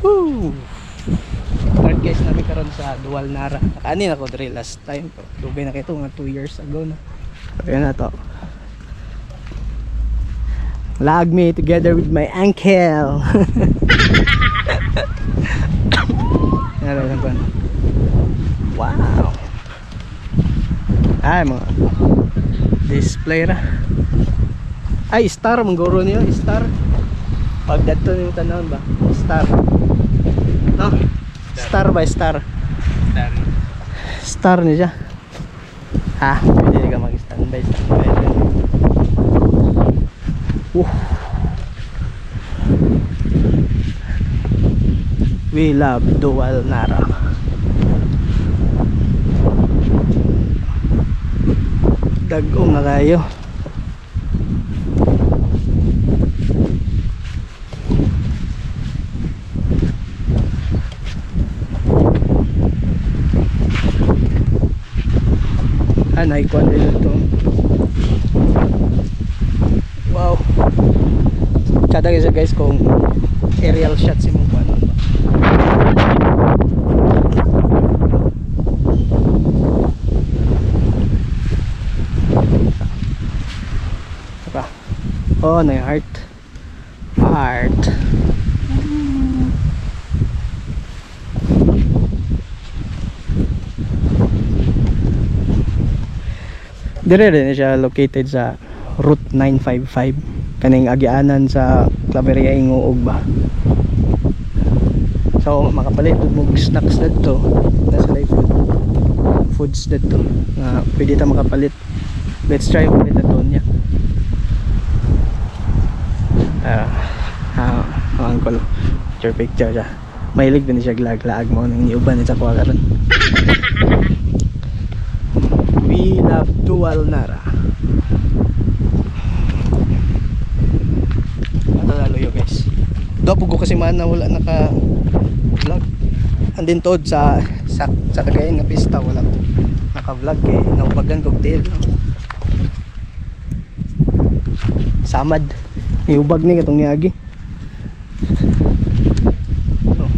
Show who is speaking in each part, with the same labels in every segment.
Speaker 1: Woo! Start guys namin karon sa Dual Nara. Nakaani na ko diri last time. Pero dugay na kito, mga 2 years ago na. So, yun na to. Lag me together with my uncle. Ano lang kuan. Wow. Ay, mga display ra. Ay, star mangguro niyo, star. Pag dadto nimo tanawon ba? Star. No? Star by star.
Speaker 2: Star.
Speaker 1: Star ni siya. Ha, pwede ka mag-standby, standby. We love Dual Nara. Dagom na kayo. Ah, naikuan din ito. Wow. Tsada guys, guys kung aerial shots imong kuan ba. Pa. Oh, na yung heart. Heart. Dire rin siya located sa Route 955, kaning agianan sa Claveria Ingoog ba. So makapalit mo og snacks didto, nasa sila foods didto nga pwede ta makapalit. Let's try ulit ato niya. Ah, ah, ang uncle picture picture siya. Mahilig din siya laag mo nang niuban sa kuha karon. We love Dual Nara. Ato lalo guys. Do po ko kasi man na wala naka vlog. Andin tood sa Cagayan nga pista, wala ko naka vlog kay naubagan kog tiil. Samad. Niubag ni katong niagi. Oh.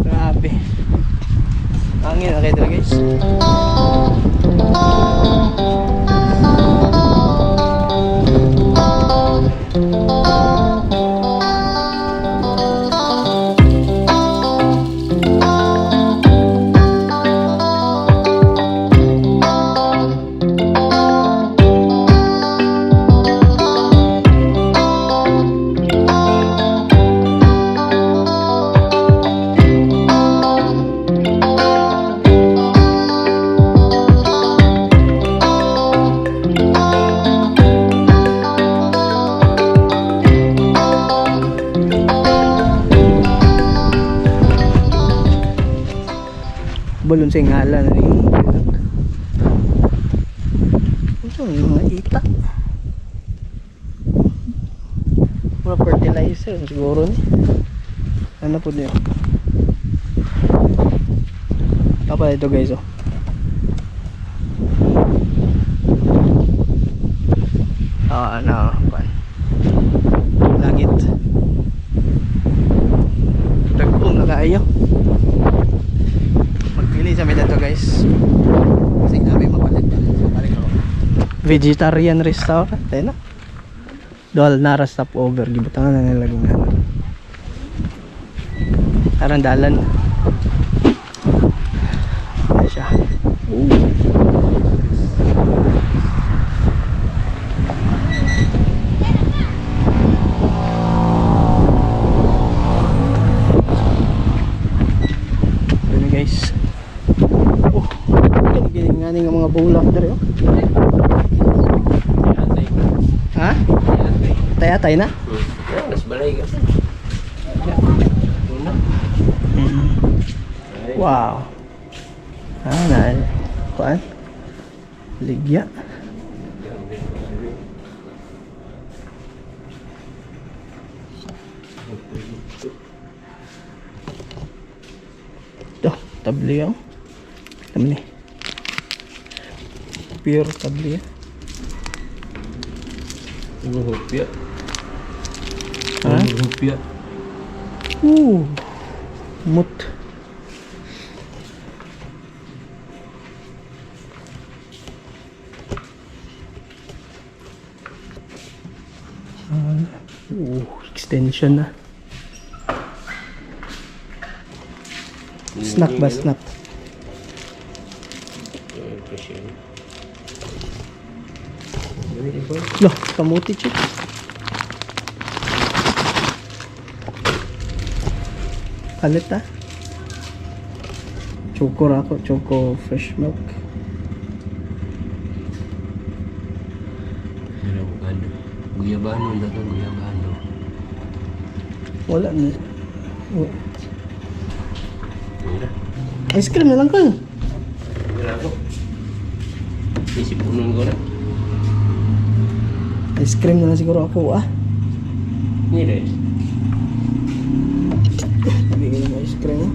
Speaker 1: Grabe. Hangin na kayo dira, guys. Balon sa ingala na rin. Ito yung mga ita. Mga fertilizer siguro ni. Ano po niyo? Apa ito guys, oh. Ah, ano, kwan. Langit. Dagko na kaayo. Magpili sa amin dito, guys. Kasi namin mapalit pa. So, balik ako. Vegetarian restaurant. Ayun na. Dual Nara stopover. Gibutangan na nila yung ano. Arang dalan. Ayan siya. Ooh. Ito na, guys. Oh, kani nga nga mga bulak dere oh.
Speaker 2: Atay.
Speaker 1: Ha?
Speaker 2: Atay.
Speaker 1: Tay-atay na?
Speaker 2: Mas balay ka. Una.
Speaker 1: Wow. Ah, na. Kuan? Ligya. Ito, tabli oh. Tabli. Pure tabli.
Speaker 2: Hupya.
Speaker 1: Ha?
Speaker 2: Hupya.
Speaker 1: Ooh. Mut. Ah, extension na. Snack ba? Snack. Loh, kamuti chips. Palit ah. Choco ra ako, choco fresh milk.
Speaker 2: Avocado. Guyabano, dagang guyabano.
Speaker 1: Wala na. Oh.
Speaker 2: Mira.
Speaker 1: Ice cream na lang ko.
Speaker 2: Mira ako. Isip unon ko na.
Speaker 1: Ice cream na lang siguro ako ah.
Speaker 2: Mira eh.
Speaker 1: Bigyan ng ice cream. Oh.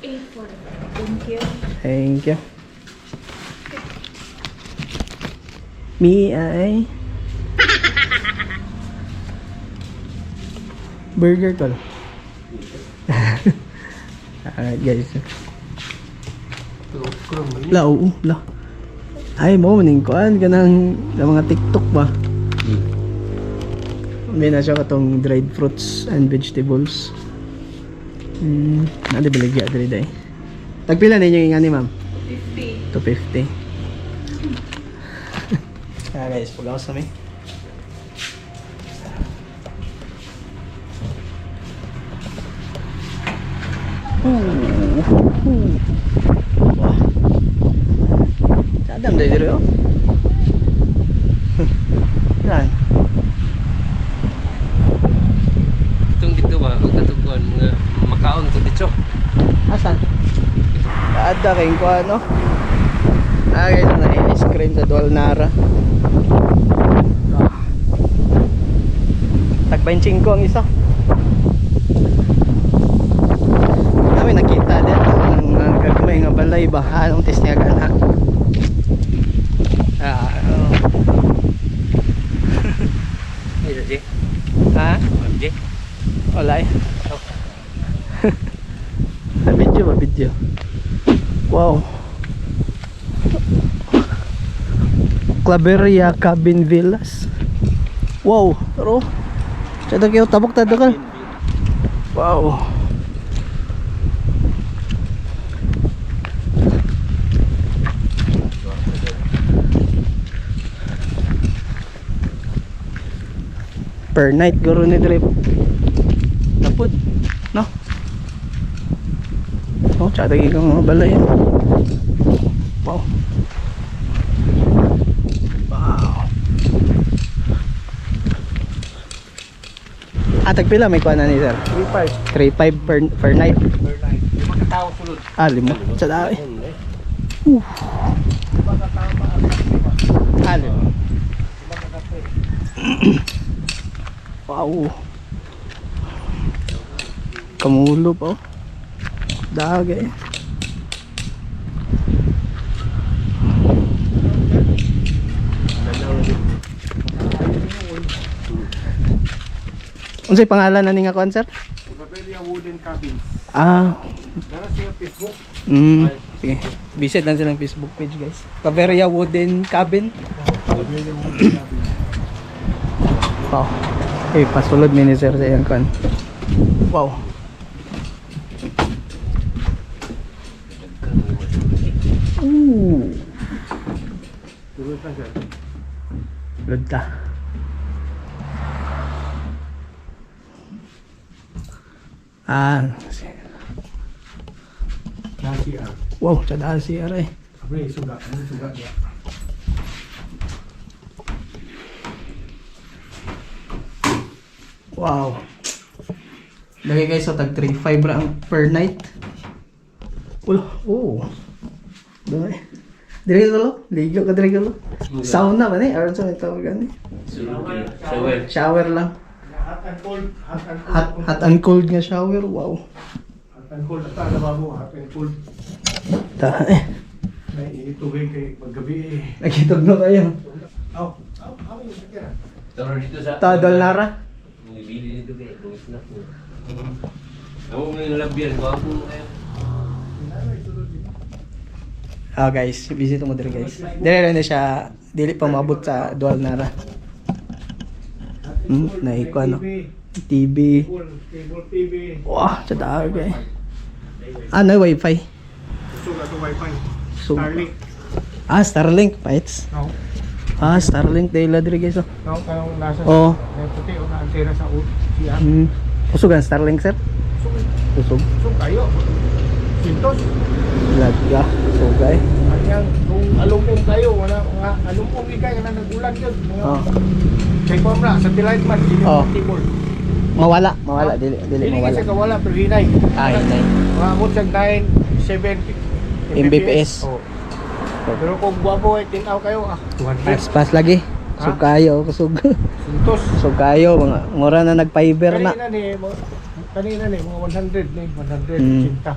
Speaker 3: 8-4. Thank you.
Speaker 1: Thank you. Me ay burger ko. Alright, guys. La, oo, la. Ay mo maning kuan kanang sa mga TikTok ba. May na siya katong dried fruits and vegetables. Nadi baligya diri day. Tagpila ninyo yung ani, ma'am?
Speaker 3: 50.
Speaker 1: 250. Ah guys, pagawas na mi. Ooh. Ooh. Wah. Sadam dahil diri oh. Yan.
Speaker 2: Itong dito ba, ang katuguan, mga makaon to dito.
Speaker 1: Asan? Ada kayong kuha, no? Ah, guys, na ice cream sa Dual Nara. Ah. Tag 25 ang isa. Kami nakita din ang gagmay nga balay ba? Ah, anong test niya gana? Ah, oh.
Speaker 2: Mira, J.
Speaker 1: Ha?
Speaker 2: J.
Speaker 1: Wala eh. Video ba? Video. Wow. Claveria Cabin Villas. Wow. Pero, tsada kayo, tabok tada ka. Wow. Per night, guro ni Drip. Tapod. No? Oh, tsada kayo mga balay. Wow. Wow. Ah, tagpila may kuha na ni sir?
Speaker 4: 3.5
Speaker 1: 3.5 per night.
Speaker 4: Per night. Lima ka tao sulod.
Speaker 1: Ah, lima. Tsada eh.
Speaker 4: Lima ka tao pa. Lima.
Speaker 1: Ah, lima.
Speaker 4: Lima ka kape.
Speaker 1: Wow. Kamulo pa oh. Daga eh. Unsay pangalan na ni nga kuan, sir?
Speaker 4: Gabelia Wooden Cabins.
Speaker 1: Ah,
Speaker 4: Dara siya Facebook.
Speaker 1: Sige. Visit lang silang Facebook page, guys. Claveria Wooden Cabin.
Speaker 4: Gabelia Wooden Cabins.
Speaker 1: Wow. Eh, pasulod mi ni sir sa iyang kuan. Wow. Ooh.
Speaker 4: Tulod pa sir.
Speaker 1: Lod ta. Ah,
Speaker 4: Nasi ah.
Speaker 1: wow, tsada si eh.
Speaker 4: Abre suga, ano suga niya?
Speaker 1: Wow. Lagay guys sa tag 3.5 ra ang per night. Ulo, oh. Dai. Dire ko ligo ka dire ko. Sauna ba ni? Aron sa may tawag ani.
Speaker 2: Shower.
Speaker 1: Shower lang.
Speaker 4: Hot and cold, hot and cold.
Speaker 1: Hot, hot and cold nga shower. Wow.
Speaker 4: Hot and cold. Ata lababo, hot and cold.
Speaker 1: Ta eh.
Speaker 4: May tubig kay maggabi eh.
Speaker 1: Nagitugno kayo.
Speaker 4: Oh, oh, oh, yung sakira.
Speaker 2: Taro dito sa
Speaker 1: Tadol Nara.
Speaker 2: Bili dito kay kung snack mo. Ako mo yung nalabyan, gwapo mo kayo.
Speaker 1: Ah guys, visit mo diri, guys. Dili na siya, dili pa maabot sa Dual Nara. Naiko ano. TV.
Speaker 4: Cable, cable TV.
Speaker 1: Wah, sa dahil kay. Ano wifi?
Speaker 4: Gusto ka itong wifi.
Speaker 1: So,
Speaker 4: Starlink.
Speaker 1: Ah, Starlink fights.
Speaker 4: No.
Speaker 1: Ah, Starlink dahil diri, guys, oh.
Speaker 4: No, kanong nasa
Speaker 1: Oo.
Speaker 4: may puti o na antena sa CR.
Speaker 1: Usog ang Starlink, sir.
Speaker 4: Usog,
Speaker 1: Usog.
Speaker 4: usog kayo. Sintos.
Speaker 1: Lagga. Sugay.
Speaker 4: Anyang kung alumong kayo, wala nga alumong ikay kana nagulan yun. Mga
Speaker 1: Oh.
Speaker 4: Kay kuwan ra satellite man dili
Speaker 1: Oh.
Speaker 4: oh. tibol.
Speaker 1: Mawala, mawala dili dili
Speaker 4: Dili
Speaker 1: mawala.
Speaker 4: kasi kawala pero hinay.
Speaker 1: Ah, hinay.
Speaker 4: Mga abot sa 9 7
Speaker 1: Mbps.
Speaker 4: Oh. Pero kung guwapo ay tinaw kayo ah 200.
Speaker 1: Pas pas lagi.
Speaker 4: Ha?
Speaker 1: Usog kayo, kusog.
Speaker 4: Sintos.
Speaker 1: Usog kayo mga ngora na nag-fiber na.
Speaker 4: Kanina ni mga, kanina ni mga 100 ni 100 cinta.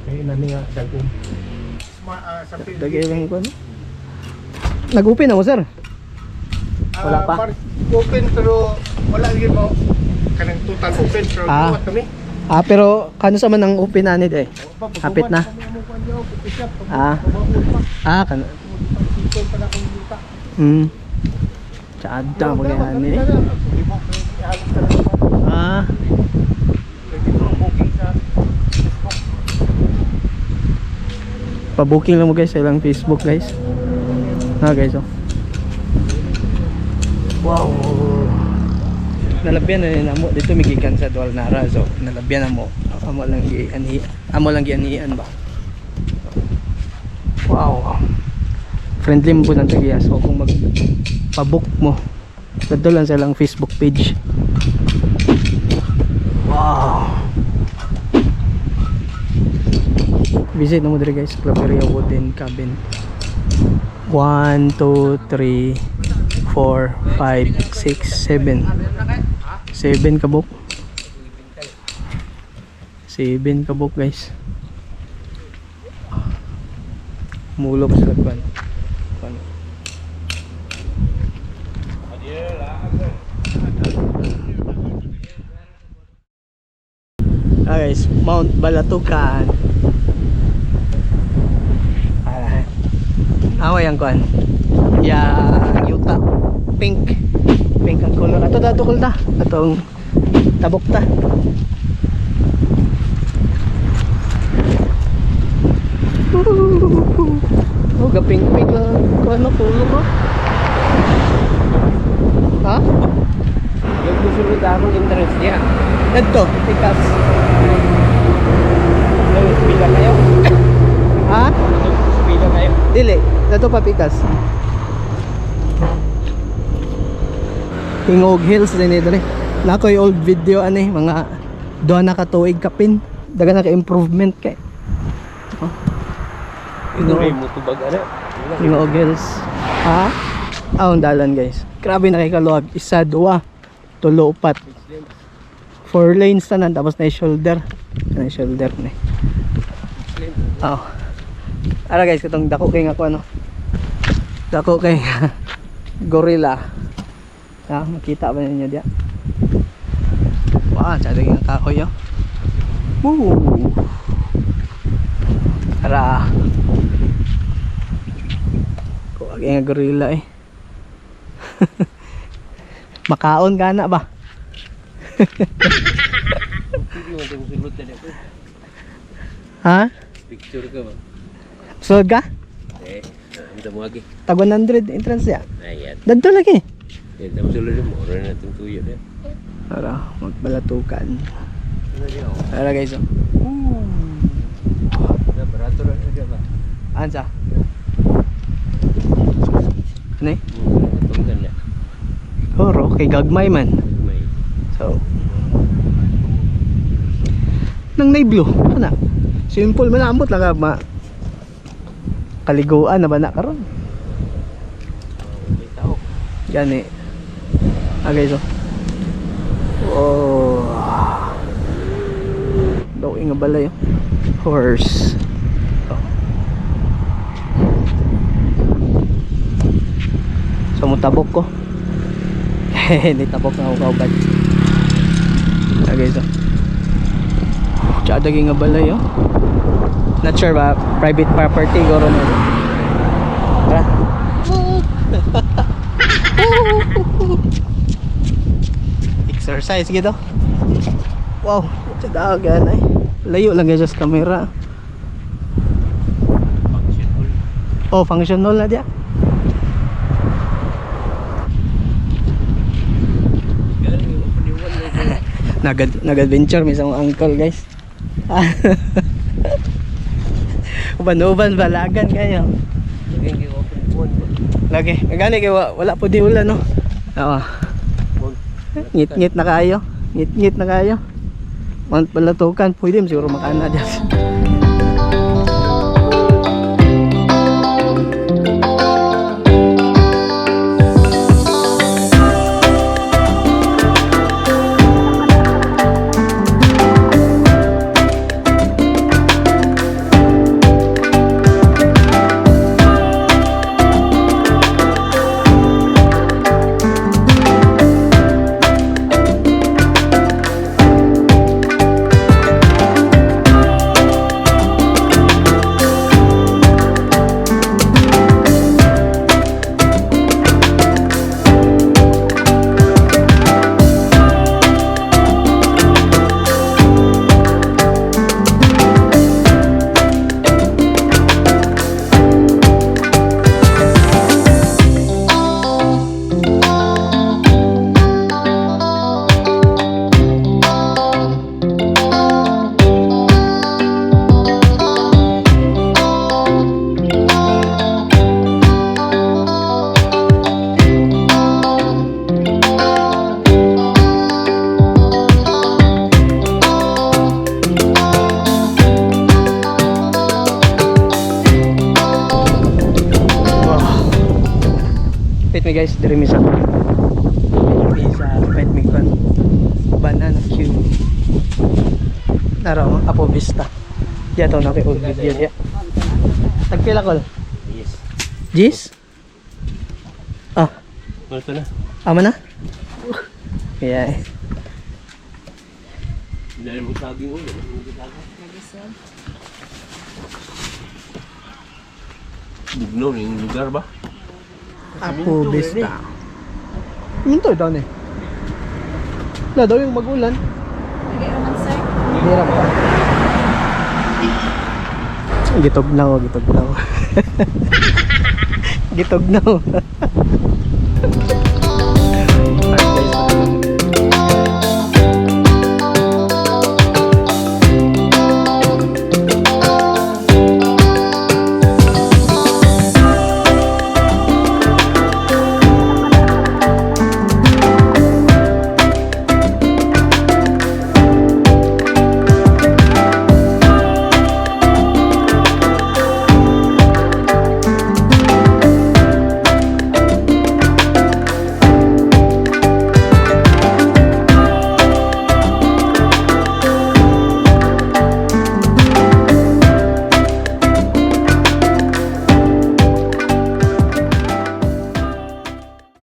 Speaker 4: Kanina ni nga dagom. Ma, sa
Speaker 1: Dagay lang ko ano. Nag-open na mo, sir. Wala pa?
Speaker 4: Open pero wala gyud mo kanang total open pero
Speaker 1: Ah.
Speaker 4: duwat kami.
Speaker 1: Ah, pero kano sa man ang open ani eh?
Speaker 4: Wa pa, pag
Speaker 1: Hapit
Speaker 4: human
Speaker 1: na.
Speaker 4: kami among kuan diyo, coffee shop, pag-
Speaker 1: Ah.
Speaker 4: pabaon pa.
Speaker 1: Ah, kano.
Speaker 4: Pag-sipon pa na akong yuta.
Speaker 1: Tsada mo gani.
Speaker 4: Di mo, ihalok ka lang pa.
Speaker 1: Ah,
Speaker 4: Pwede mo booking sa Facebook.
Speaker 1: pa-booking lang mo guys sa ilang Facebook, guys. Ah, guys, oh. Wow. Nalabyan na ni namo dito migikan sa Dual Nara, so nalabyan na mo. Amo lang gi ani amo lang gianian ba. Wow. Friendly mo po ng tagiya. So kung mag pa-book mo, dadto lang sa ilang Facebook page. Wow. Visit na mo diri, guys, Claveria Wooden Cabin. 1 2 3 4 5 6 7. 7 kabuk. 7 kabuk, guys. Mulo pa sila kwan. Kwan. Ah, guys, Mount Balatukan. Ah, away ang kwan. Ya, yuta. Pink. Pink ang color. Ato dato ta. Atong tabok ta. Oh, ga pink pink lang ang kuan no, pulo ko. Ha?
Speaker 2: Yung musulod akong interest niya.
Speaker 1: Dadto, pikas.
Speaker 2: Pila kayo?
Speaker 1: Ha?
Speaker 2: Pila kayo?
Speaker 1: Dili, dato pa pikas. Hingog Hills din diri. Nakoy old video ani mga duha na ka tuig kapin. Daga na ka improvement kay. Oh.
Speaker 2: Ito rin mo tubag ana.
Speaker 1: Hingog Hills. Ha? Ah, ang dalan, guys. Grabe na kay kaluwag. Isa, duwa, tulo, upat. Four lanes tanan tapos na shoulder. Na shoulder ni. Oh. Ara guys, katong dako kay nga ko ano. Dako kay nga gorilla. Ha, makita ba ninyo diya? Wow, tsada nga kahoy oh. Woo. Ara. Kuwag nga gorilla eh. Makaon ka na ba?
Speaker 2: Hindi mo ito musulod na ko.
Speaker 1: Ha?
Speaker 2: Picture ka ba?
Speaker 1: Sulod ka?
Speaker 2: Eh, ang damo agi.
Speaker 1: Tag 100 entrance ya.
Speaker 2: Ayan.
Speaker 1: Dadto lagi.
Speaker 2: Yan tamo sulod mo. Ora na itong tuyo na.
Speaker 1: Ara, magbalatukan. Ara guys, oh.
Speaker 2: Na barato ra na ba?
Speaker 1: Ansa? Ano eh?
Speaker 2: Itong gana.
Speaker 1: Oro, kay gagmay man.
Speaker 2: May
Speaker 1: So, nang naiblo, ana. Simple man ambot lang ka ma kaliguan na ba na karon?
Speaker 2: may tao.
Speaker 1: Gani. Ah guys, oh. Oh. Daw nga balay oh. Horse. Oh. So mutabok ko. Nitabok na ako kauban. Ah, guys, oh. Tsada nga balay, oh. Not sure ba, private property goro na. Tara. Exercise gitu. Wow, tsada gan ay. Layo lang guys sa camera.
Speaker 2: Function hall.
Speaker 1: Oh, functional na dia.
Speaker 2: Galing yung open yung one.
Speaker 1: Nag-adventure may isang uncle, guys. Uban-uban balagan kayo.
Speaker 2: Galing yung open one.
Speaker 1: Lagi, gani kay wala po di ulan, no. Oo. Ngit-ngit na kayo. Ngit-ngit na kayo. Mount Balatukan, pwede mo siguro makana dyan. Wow. Wait me guys, diri mi sa wait mi kan banana queue. Naro Apo Vista. Diya to na kay old video diya. Tagpila kol?
Speaker 2: Yes.
Speaker 1: Gis? Ah,
Speaker 2: Ano na?
Speaker 1: ama na? Kaya eh.
Speaker 2: Dahil mo saging ulo. Bugnaw na yung lugar ba?
Speaker 1: Apo Vista. Minto daw ni. Na daw yung magulan.
Speaker 3: Lagi naman, sir.
Speaker 1: Hirap pa. Gitugnaw, gitugnaw. Gitugnaw.